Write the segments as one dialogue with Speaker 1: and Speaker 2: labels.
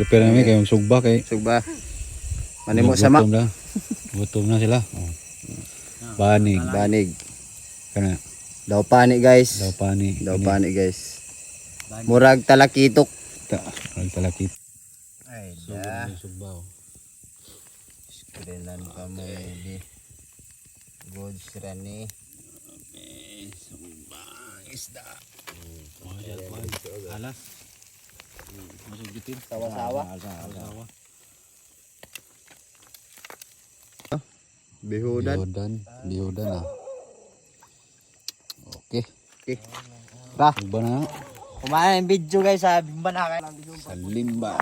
Speaker 1: Prepare namin kay sugba kay.
Speaker 2: Sugba. Manimo sama.
Speaker 1: Gutom na. Gutom na sila. Oh. Banig.
Speaker 2: Banig.
Speaker 1: Kana.
Speaker 2: Daw pani, guys.
Speaker 1: Daw pani.
Speaker 2: Daw pani, guys. Murag talakitok.
Speaker 1: Ta. Murag talakit.
Speaker 2: Ay,
Speaker 1: Sugba. Sugba. Oh.
Speaker 2: Screenan pa mo di. Good srani.
Speaker 1: Okay, sugba. Isda. Oh, alas. Masuk gitin.
Speaker 2: Sawa-sawa.
Speaker 1: Sawa.
Speaker 2: Bihudan.
Speaker 1: Bihudan. Bihudan ah. Okay.
Speaker 2: Okay. Ba,
Speaker 1: Sugba na.
Speaker 2: kumain ng video, guys, sa bimba na kayo.
Speaker 1: Sa limba.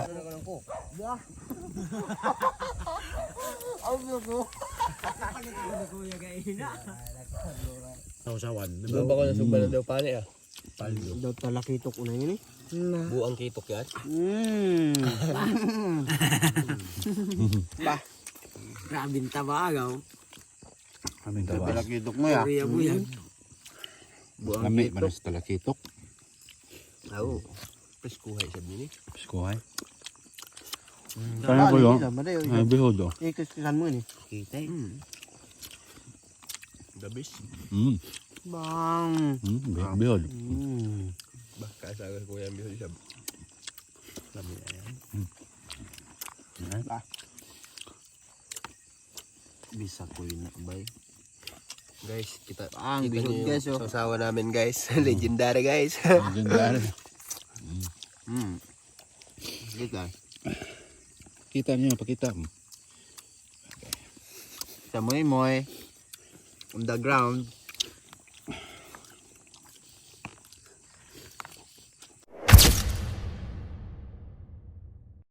Speaker 3: Sausawan. Diba ko na sugba na daw pani ah.
Speaker 2: Daw talakitok una yun eh.
Speaker 3: Buang kitok yan.
Speaker 2: Ba,
Speaker 4: Grabing tabagaw.
Speaker 1: Aming tawas.
Speaker 2: talakitok mo ya.
Speaker 4: Kuya buyag.
Speaker 3: Buang
Speaker 1: Lami man sa talakitok.
Speaker 3: Oo. Preskuhay sabi ni.
Speaker 1: Piskuhay. Kaya ko yun. Ay, bihod oh.
Speaker 2: Ikis-kisan mo yun eh. Kita eh.
Speaker 3: Dabis.
Speaker 2: Bang.
Speaker 1: Bihod.
Speaker 3: Baka sa kuya ang bihod sab. Lami na yan.
Speaker 2: Bisa ko yun na bay.
Speaker 3: Guys, kita
Speaker 2: Ang
Speaker 3: kita
Speaker 2: bihod,
Speaker 3: niyo yung
Speaker 2: guys, oh.
Speaker 3: sausawan namin, guys. Legendary, guys.
Speaker 1: Legendary.
Speaker 2: Kita.
Speaker 1: Kita niyo, pakita mo.
Speaker 2: Sa moy moy. On the ground.